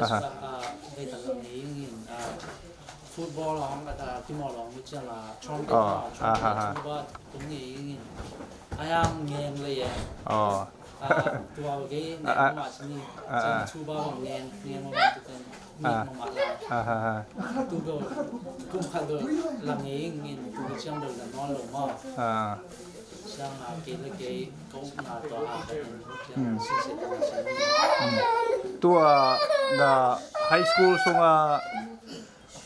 ອາຮະ ໄດ້ຕະຫຼອດນີ້ຍິງ ອ່າ ຟຸດບອລລອງ ແລ້ວກະກິນໝໍລອງ ມີຈັ່ງລະ ຊອງ ອໍ ເປັນ ອ່າ ຊອງ ອ່າຮະ ເປັນ ອ່າ ບາດ ຕົງນີ້ຍິງ ອາຍັງແງງເລີຍ ອໍ ອ່າ ຕົວເກ ອາ ອາ ມາຊະນີ້ ອ່າ ອ່າ ເປັນ ອ່າ ທູບາວາງແງງ ແງງມາ ມາ ມາ ມາ ອ່າຮະ ອ່າ ຕູໂດ ກຸມຄາໂດ ລະແງງ ເງິນ ຕູຊຽງໂດ ນອນລົງມາ ອ່າ ຊຽງ ອ່າ ເກ ລະເກ ກະອຸກນາ ຕົວ ອ່າ ອືມ ຊິເສຍ ອືມ ຕົວນະ ໄຮສະກູລ ຊຸງ ອ່າ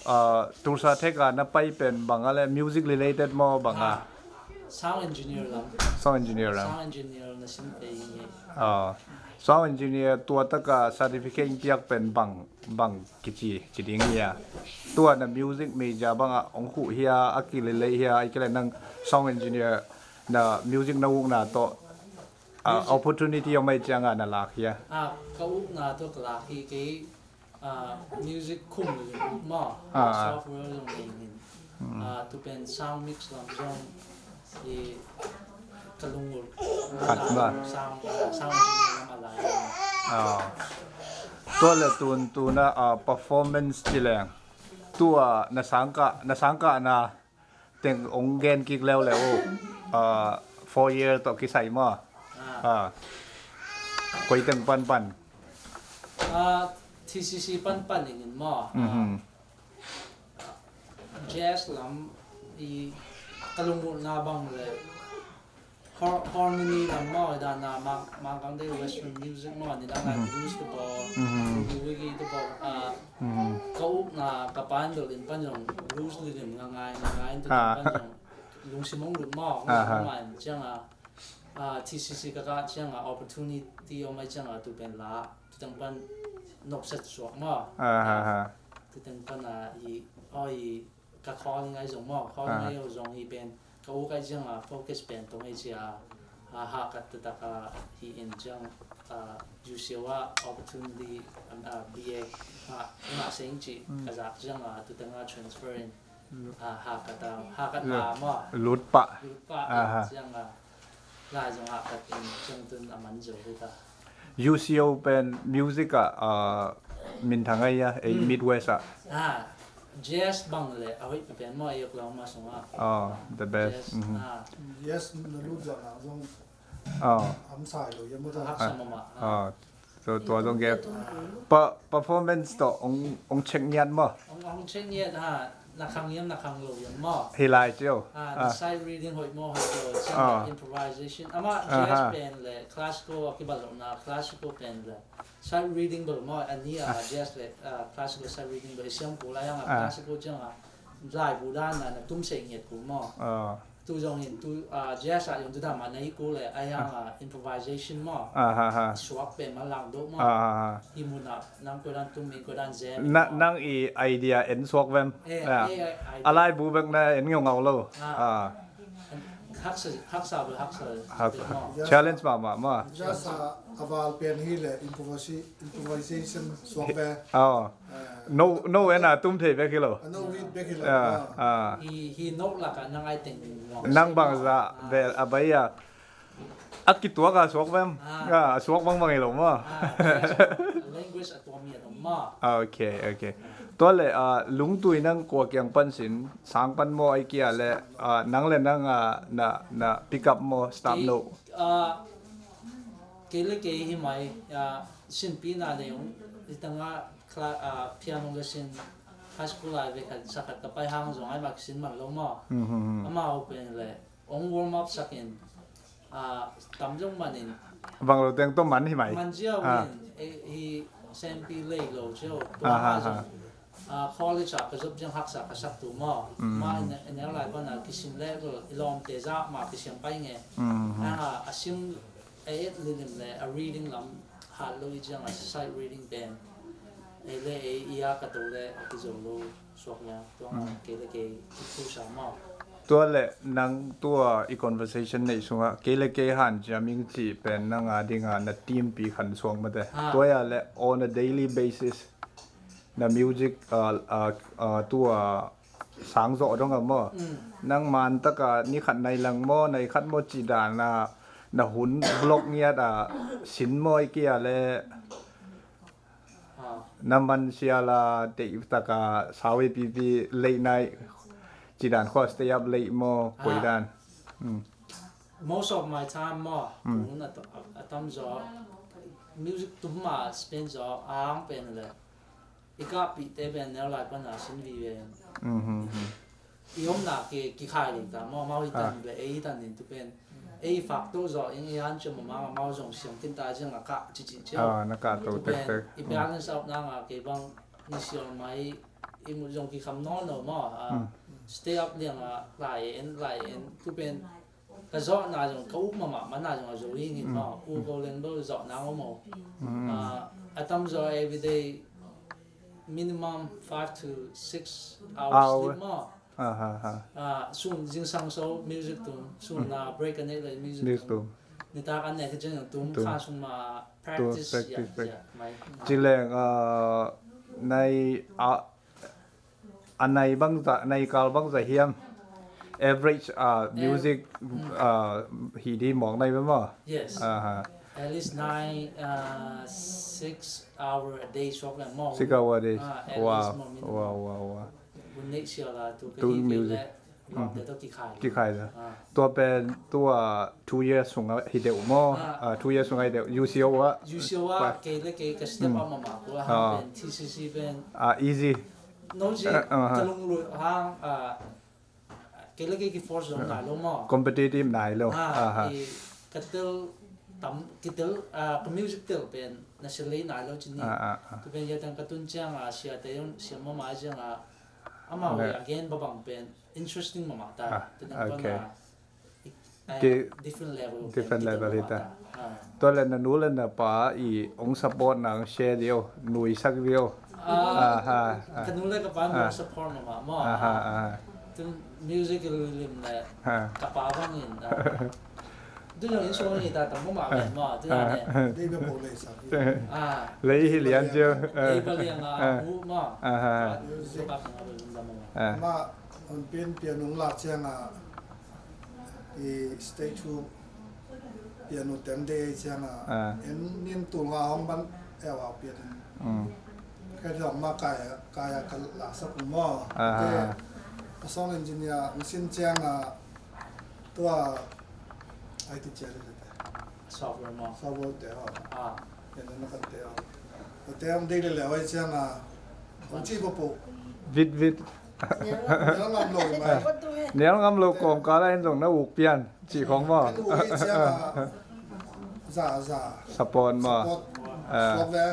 ອ່າ ຕູສາເທັກ ອ່າ ນະ ໄປເປັນບັງອາແລ ມິວຊິກຣີເລເຕັດ ມໍ ບັງອາ ຊາວເອັນຈິເນຍ ລຳ ຊາວເອັນຈິເນຍ ລຳ ຊາວເອັນຈິເນຍ ນະ ຊິມເປ ອ່າ ຊາວເອັນຈິເນຍ ຕົວຕະກະ ສາຕິຟິເຄດ ປຽກເປັນບັງ ບັງກິຈີ ຈິດິງເຮຍ ຕົວນະ ມິວຊິກເມເຈີ ບັງອາ ອົງຄຸເຮຍ ອາກິເລເລເຮຍ ອາກິເລນັງ ຊາວເອັນຈິເນຍ ນະ ມິວຊິກນະ ອຸກນາ ໂຕ ອ່າ ໂອປໍທູນິຕີ້ ອອກມາ ເອຈຽງ ອາ ນະ ລາກເຮຍ ອາ ກະອຸກນາ ໂຕ ກະລາກເຮຍ ເກ ອ່າ ມິວຊິກຄຸມ ມາ ອ່າ ຊອບເວີ ລົງເອງ ອືມ ອ່າ ຕູເປັນ ຊາວມິກ ລຳ ຈອງ ອີ ກະລຸງ ຄັດ ມາ ຊາວ ຊາວ ມາລາຍ ອໍ ຕົວ ແລະ ຕູນ ຕູນ ອ່າ ເປີຟໍແມນ ຈິແລງ ຕົວ ນະ ສັງກະ ນະ ສັງກະ ນະ ເຕັງອົງແກນກິກແລ້ວແຫຼະ ໂອ ອ່າ ໂຟເຢ ໂຕ ກິໄຊ ມາ ອ່າ ອ່າ ກວຍເຕັງປັນປັນ ອ່າ ທີຊີຊີ ປັນປັນ ອີກ ມາ ອືຮຶ ອ່າ ແຈສ ລຳ ອີ ກະລຸງ ນາ ບັງ ແລະ ຮໍ ຮໍມານີ ລຳ ມາ ດານາ ມາ ມາກັງເດ ເວສເທີນ ມິວຊິກ ມາ ນີ້ ດານາ ອືຮຶ ບລູສ ຕະ ບອລ ອືຮຶ ບລູສ ເຣເກ ຕະ ບອລ ອ່າ ອືຮຶ ກະອຸກນາ ກະປານ ໂດ ເປັນ ປັນ ບລູສ ລິດມ ງ່າຍໆ ງ່າຍໆ ອ່າ ລຸງຊິມົງ ລຸດມອກ ອ່າຮະ ມາ ຈຽງ ອ່າ ອ່າ ທີຊີຊີ ກະກະ ຈຽງ ອ່າ ໂອປໍທູນິຕີ້ ອອກມາ ຈຽງ ອ່າ ຕູເປັນລາ ຕູແຕ່ງປັນ ນົບເຊັດສວກ ມາ ອ່າຮະ ຕູແຕ່ງປັນ ອ່າ ອີ ອໍ ອີ ກະຄໍລິງ ໄອ ຈົງ ມາ ຄໍລິງ ອ່າ ໄອ ຈົງ ອີ ເປັນ ກະອູກ ໄອ ຈຽງ ອ່າ ໂຟກັສ ເປັນ ຕົງ ເອເຊຍ ອ່າ ຫາກະຕະຕະກະ ຮີ ເອັນ ຈຽງ ອ່າ ຢູເຊວາ ໂອປໍທູນິຕີ້ ອ່າ ບີເອ ຫາ ຫາເຊັງຈິ ອືມ ກະຈາກ ຈຽງ ອ່າ ຕູແຕ່ງ ອ່າ ເທຣນສເຟີ ອ່າ ຫາກະຕາ ຫາກະຕາ ລຸດ ມາ ລຸດປະ ລຸດປະ ອ່າຮະ ຈຽງ ອ່າ ລາຍ ຈະ ຫາກະຕິນ ຈຽງຕຸນ ອາມັນ ໂຈ ເດຕາ ຢູຊີໂອ ເປັນ ມິວຊິກ ອ່າ ມິນທາງໄອ ເອ ອືມ ມິດເວສ ອ່າ ແຈສ ບັງ ແລະ ອາ ເຮົຍ ເປັນ ມາ ເອກ ລອງ ມາ ສອງ ອ່າ ອໍ ເດ ແບສ ແຈສ ອືຮຶ ອ່າ ແຈສ ນະ ລຸດ ຈະ ອ່າ ສອງ ອໍ ອຳສາຍ ໂລ ຍັງບໍ່ທັນ ຮັກສະມະມະ ອໍ ຕົວ ຕົວ ຕົວ ເກັບ ເປີ ເປີຟໍແມນ ໂຕ ອົງ ອົງເຊັກຍຽດ ມາ ອົງ ອົງເຊັກຍຽດ ອ່າ ນະຄັງ ຍາມ ນະຄັງ ໂລ ຍາມ ມາ ເຮລາຍ ເຈວ ອ່າ ອ່າ ໄຊຣີດດິງ ໂຮຍ ມາ ໂຮຍ ໂລ ຊຽງ ອ່າ ອິມໂປຣໄວເຊຊັນ ອາມາ ອ່າຮະ ແຈສ ເປັນ ແລະ ຄລາສຊິໂກ ອາ ກິບາໂລນາ ຄລາສຊິໂກ ເປັນ ແລະ ໄຊຣີດດິງ ເບີ ມາ ອັນນີ້ ອ່າ ແຈສ ແລະ ອ່າ ຄລາສຊິໂກ ໄຊຣີດດິງ ເບີ ຊຽງ ກູ ລາຍ ອ່າ ອ່າ ຄລາສຊິໂກ ຈຽງ ອ່າ ລາຍ ບູດານ ນະ ນະ ຕຸ້ມເສງ ຫຽດ ກູ ມາ ອ່າ ຕູ ຈອງ ເຫັນ ຕູ ອ່າ ແຈສ ອ່າ ຍົງ ຕູ ທຳມາ ນາຍ ກູ ແລະ ອາ ອ່າ ອ່າ ອິມໂປຣໄວເຊຊັນ ມາ ອ່າຮະ ສວກເປັນ ມາ ລາງ ໂດ ມາ ອ່າຮະ ທີ່ ມູນ ນະ ນັງ ກວຍ ດານ ຕຸ້ມ ເມັນ ກວຍ ດານ ແຈມ ນະ ນັງ ອີ ໄອເດຍ ເອັນ ສວກ ແວມ ເອ ອ່າ ເອ ໄອ ອາ ລາຍ ບູ ເບິ່ງ ນະ ເອັນ ເຫງົາ ເຫງົາ ໂລ ອ່າ ອ່າ ຮັກສາ ຮັກສາ ເບີ ຮັກສາ ຮັກສາ ເປັນ ມາ ແຈລເລນຈ໌ ມາ ມາ ມາ ຈາສາ ອາວາລ ເປັນ ຮີ ແລະ ອິມໂປຣໄວເຊ ອິມໂປຣໄວເຊຊັນ ສວກ ແວ ອໍ ອ່າ ໂນ ໂນ ເວນາ ຕຸ້ມເທ ແບ ຄີ ໂລ ອ່າ ໂນ ວີດ ແບ ຄີ ໂລ ອ່າ ອ່າ ອ່າ ຮີ ຮີ ໂນ ລະກະ ນັງ ໄອ ເຕັງ ນັງ ບັງ ສະ ອ່າ ແບ ອາ ບາຍາ ອາ ກິຕົວ ກະ ສວກ ແວມ ອ່າ ອ່າ ສວກ ບັງ ບັງ ເອ ໂລ ມາ ອ່າ ແລງເວຈ ອາ ຕົວ ເມຍ ຕົວ ມາ ໂອເຄ ໂອເຄ ຕົວ ແລະ ອ່າ ລຸງ ຕຸຍ ນັງ ກົວ ກຽງ ປັນ ສິນ ສາງ ປັນ ມໍ ໄອເກຍ ແລະ ອ່າ ນັງ ແລະ ນັງ ອ່າ ນະ ນະ ປິກອັບ ມໍ ສະຕາບ ໂນ ອ່າ ເກ ເກ ເກ ຮີ ໄມ ອ່າ ສິ້ນປີໜ້າ ເດ ອອກ ອີ ຕະງາ ຄລາ ອ່າ ພຽໂນ ແລະ ຊິນ ໄຮສະກູລ ໄລ ເວ ຄັນ ສະກັດ ກະໄປ ຫາງ ຈອງ ໄອ ມາ ຊິນ ມັນ ລົງ ມາ ອືມ ອາ ມາ ເອົາ ເປັນ ແລະ ອົງ ວອມອັບ ສັກ ເອັນ ອ່າ ຕຳຈົ່ງ ມາ ເອັນ ບັງ ໂລ ແຕ່ງ ໂຕ ມັນ ຮີ ໄມ ມັນ ຈຽວ ອ່າ ເອັນ ເອ ຮີ ແຊມ ປີ ເລ ໂລ ຈຽວ ອ່າຮະ ອ່າ ຄໍເລຈ ກະຈົບ ຈຽງ ຮັກສາ ກະສັກ ຕູ ມາ ອືມ ມາ ເອັນ ເອັນ ແນວ ລາຍ ບັນ ອ່າ ກິຊິມ ແລ ໂລ ອີ ລອມ ເຕຈາ ມາ ກິຊຽມ ໄປ ເງ ອືມ ອ່າ ອາ ຊິມ ເອ ເອັດ ລິດດິມ ແລະ ອາ ຣີດດິງ ລຳ ຫາ ໂລ ອີ ຈຽງ ອາ ໄຊຣີດດິງ ແບນ ເອ ເລ ເອ ອີ ອາ ກະໂຕ ແລະ ອາ ກິໂຈ ໂລ ສວກ ມາ ຕົວ ອືມ ເກ ເລ ເກ ທີ່ ຄູ ສາມາດ ຕົວ ແລະ ນັງ ຕົວ ອີ ຄອນເວີເຊຊັນ ໃນ ຊຸງ ເກ ເລ ເກ ຫານ ຈະ ມິງ ຈີ ເປັນ ນັງ ອາ ດິງ ອາ ນະ ທີມ ປີ ຄັນ ສວງ ມາ ແຕ່ ອ່າ ຕົວ ແລະ on a daily basis ນະ ມິວຊິກ ເອີ ເອີ ເອີ ຕົວ ສາງ ໂຊ ດົງ ອະ ມໍ ອືມ ນັງ ມານ ຕະກາ ນິ ຂັດ ໄນ ລັງ ມໍ ໄນ ຂັດ ມໍ ຈີ ດາ ນະ ນະ ຫຸນ ບລັອກ ເງຍດ ອາ ສິນ ມໍ ໄອເກຍ ແລະ ອ່າ Naman siya la te iftaka sawi pipi late night. Jidan ko stay up late mo ko idan. Most of my time mo, kun atam zo music tum ma spend zo ang pen le. Ika pi te ben neo lai pan a sin vi ven. I omna ke kikhai le ta mo, mau hi tan be ei tan nin tu pen. Ei fak to zo ing i han che mo ma mau zong siam tin ta jeng a ka chi chi che. Ah, na ka to tek tek. I balance out na nga ke bang ni siam mai i mu zong ki kham no no mo. Stay up liang a lai en lai en tu pen. Ka zo na zong ka up ma ma ma na zong a zo ing in mo. U ko leng do zo na mo. Atam zo every day minimum five to six hours sleep mo. Sun jingsang so music tum, sun na break a ne le music tum. Ni ta kan ne ka jeng tum kha sung ma practice ya mai. Chi leng a nai a a nai bang za nai kal bang za hiam average a music a hi di mong nai mo. Yes. At least nine uh six hour a day sok la mo. Six hour a day. Wow. Wow wow wow. Bun nei sia la tu tu music. Te to ki khai. Ki khai la. Tua pen tua two years sung a hi deu mo. Two years sung a hi deu. You see what? You see what? Ke le ke ka step up ma ma ko ha pen T C C pen. Ah, easy. No ji ka lung lu ha. Ke le ke ki force lo na lo mo. Competitive nai lo. Ka tel tam ki tel ka music tel pen na sele nai lo chini. Tu pen ya tan ka tun chang a sia te yon sia mo ma jang a. Ama we again ba bang pen interesting ma ma ta. Te na pa na. Different level. Different level hi ta. Tua le na nu le na pa i ong support na share deu nui sak deu. Ka nu le ka pa no support ma ma mo. Tu music lim le ka pa bang in. Tu yang in so ni ta ta mo ma mo tu ne. Dei ba po le sak. Le hi lian jeu. Dei ba lian a hu mo. Tu pa ka ma. Ma on pin pian nung la chiang a. I stage hu piano tem de chiang a en nin tu nga hong ban e wa pian. Ka jong ma kai kai ka la sa ku mo. Te a song engineer nsin chiang a tua ai ti che le. Software mo. Software te ho. Pian na kan te ho. Te hong de le le ai chiang a. Hong chi po po. Vit vit. Nial ngam lo kong ka la en zong na uk pian chi khong mo. Za za. Support mo. Support le.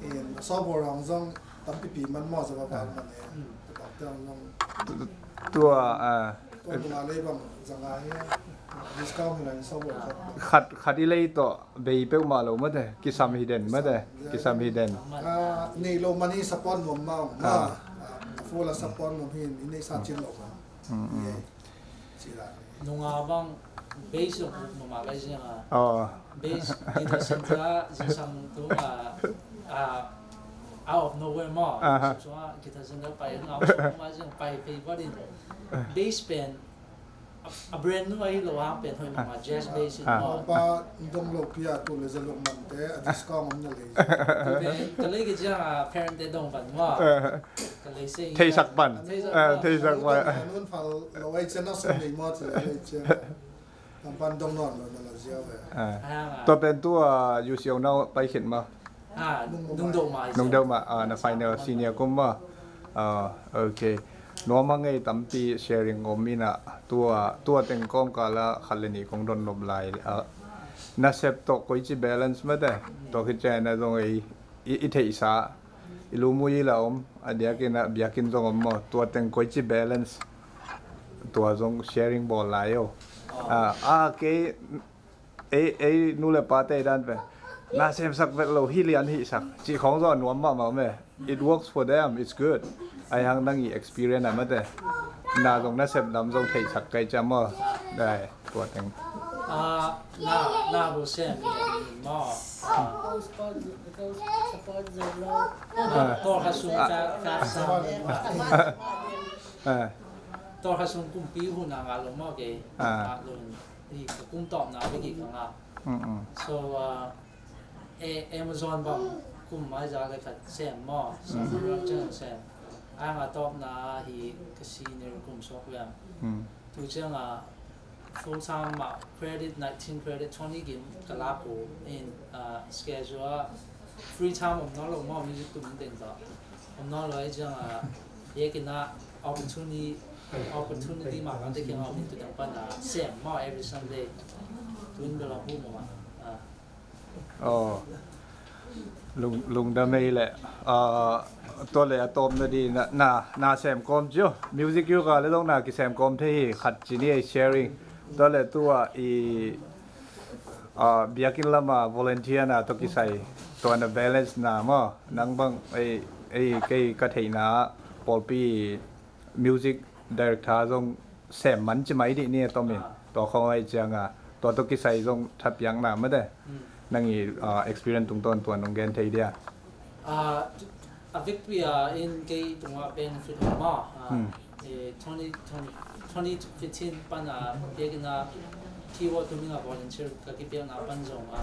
In support hong zong tam pi pi man mo za ba ba man e. Tua a. Tua le bang za nga he. Discount hi la support. Khat khat i lei to. Bei peuhmah lo mate, kisam hi den mate, kisam hi den. Nei lo mani support nuam mau ma. Full a support nuam hin, i nei sa chin lo ma. Nunga bang base lo ma ma kai jing a. Base guitar center jingsang tu a out of nowhere ma. So guitar center pai ngau so ma jing pai pe ba din. Base pen A brand new ahi lo ha pen hoi ma jazz bass in mo. Pa dong lo pia tu le za lo man te a discount om na le. Ka le ke ja parent te dong ban mo. Ka le se thei sak ban. Thei sak ban. Nun fal lo ai chen na so ni mo te le chen. Tam pan dong non lo na la jia we. To pen tu a you see now pai khin ma. ອ່າ ນຸ່ງດົກມາ ນຸ່ງດົກມາ ອ່າ ໃນໄຟແນວຊີເນຍກົມວ່າ ເອີ ໂອເຄ ນວມມາໄງຕຳປີ ແຊຣິງ ໂອມິນະ ຕົວ ຕົວແຕ່ງກອງກາລະ ຄັນລະນີ ຂອງດົນລົບຫຼາຍ ເອີ ນາເຊັບໂຕ ໂກຍຈິ ແບແລນສ໌ ມາແຕ່ ໂຕ ຄືແຈນະ ໂດງ ອີ ອີ ເທອິສາ ອີ ລູມຸຍ ລະ ອົມ ອາດຽກິນ ອາບຽກິນ ໂດງ ອົມ ຕົວແຕ່ງ ໂກຍຈິ ແບແລນສ໌ ຕົວ ໂດງ ແຊຣິງ ບໍຫຼາຍ ໂອ ອາ ອາ ເກ ເອ ເອ ນູເລປາເຕດານເປ ນາເຊມສັກເວໂລ ຮີລຽນຮີສັກ ຈີຂອງຈອນວມມາມາເມ it works for them, it's good. ອາຍຫັງນັງອີເອັກສະປີຣຽນນະມາເຕ ນາຊົງນາເຊມດຳຊົງໄທສັກໄກຈາມມາໄດ້ຕົວແຕ່ງ ອາ ນາ ນາບໍ່ເຊມມາ ອາ ໂຕຄາຊຸງແຟ ແຟຊັງ ອາ ໂຕຄາຊຸງກຸມປີຫູນາງາລົງມາເກ ອາ ອາ ລົງ Di ka kum tom na bagi ka nga. So, uh, e, Amazon bang ກຸ່ມອາຈານເລີຍກະແຊມໝໍ ສອນເລື່ອງແຊມ ອາຍມາຕອບໜ້າທີ່ກະຊີເນຍກຸ່ມຊອບແວມ ອືມ ທຸກເທື່ອງອະ full time ມະ credit nineteen credit twenty ກິມກະລາໂກ in ອາ schedule free time ອຳນອນລົງໝໍ music ຕຸມເຕັນຕອ ອຳນອນເລີຍຈັ່ງອະ ເອກະນະ opportunity opportunity ມາກັນແຕ່ເກງອອກມີຕຸດຕັງປັນອະ ແຊມໝໍ every Sunday ຕຸນເວລາຮູ້ໝໍ ອາ ອໍ ລຸງ ລຸງດາເມແຫຼະ ເອີ ຕົວເລອາໂຕມນະດີນະ ນາ ນາແຊມກອມຈິ music ຢູ່ກະເລລົງນາກິແຊມກອມເທ ຄັດຈີເນຍ sharing ຕົວເລຕົວອີ ເອີ ເບຍກິນລະມາ volunteer ນາ ຕົວກິໄຊ ຕົວນະ balance ນາໝໍ ນັ່ງເບິ່ງ ເອີ ເອີ ເກກະເທນາ ໂປລປີ music director ຈົ່ງ ແຊມມັນຈະໄມເດເນຕົວເມ ຕົວຂອງໄອຈຽງອາ ຕົວຕົກກິໄຊຈົ່ງທັບຍັງນາມາເດ ອືມ ນັ່ງອີ ເອີ experience ຕຸງຕົນຕົວນົງແກນໄທເດຍ ອາ ອາ Victoria in ເກຕຸງວ່າເປັນ fit ມາ ອາ ອືມ ເອ twenty twenty twenty fifteen ປັນອາ ເອກະນາ ທີ່ວ່າຕຸງມີງາ volunteer ກະກິເປນອາ ປັນຈົ່ງ ອາ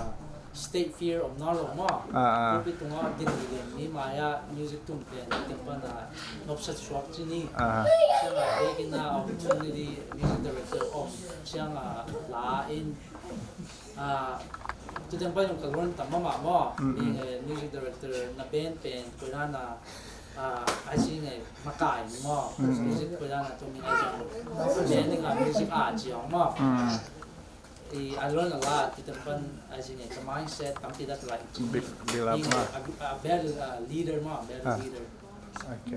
State Fair of Nalong ມະ ອາໆ ເປັນຕົວດິນເລນມີມາຍາ music ຕຸມເປັນເຕັມປະນາ ນອບສະຊວກທີ່ນີ້ ອາ ເຊິ່ງເອກະນາ opportunity music director of ຊຽງລາ in ອາ ຈຸດເຕັມປະຍົງກະລວນຕຳມະມະ ມີ music director ນະເບນເປັນ ໂກດານາ ອາ ໄອຊິງ ມະກາຍ ມະ music ໂກດານາ ຕົງມີໄອຊິງ ເບນ ອາ music art ຈຽງ ມະ I learn a lot ທີ່ເປັນເພິ່ນ I think it's a mindset ຕາມທີ່ that's like build up ມາ a better leader ມາ better leader ໂອເຄ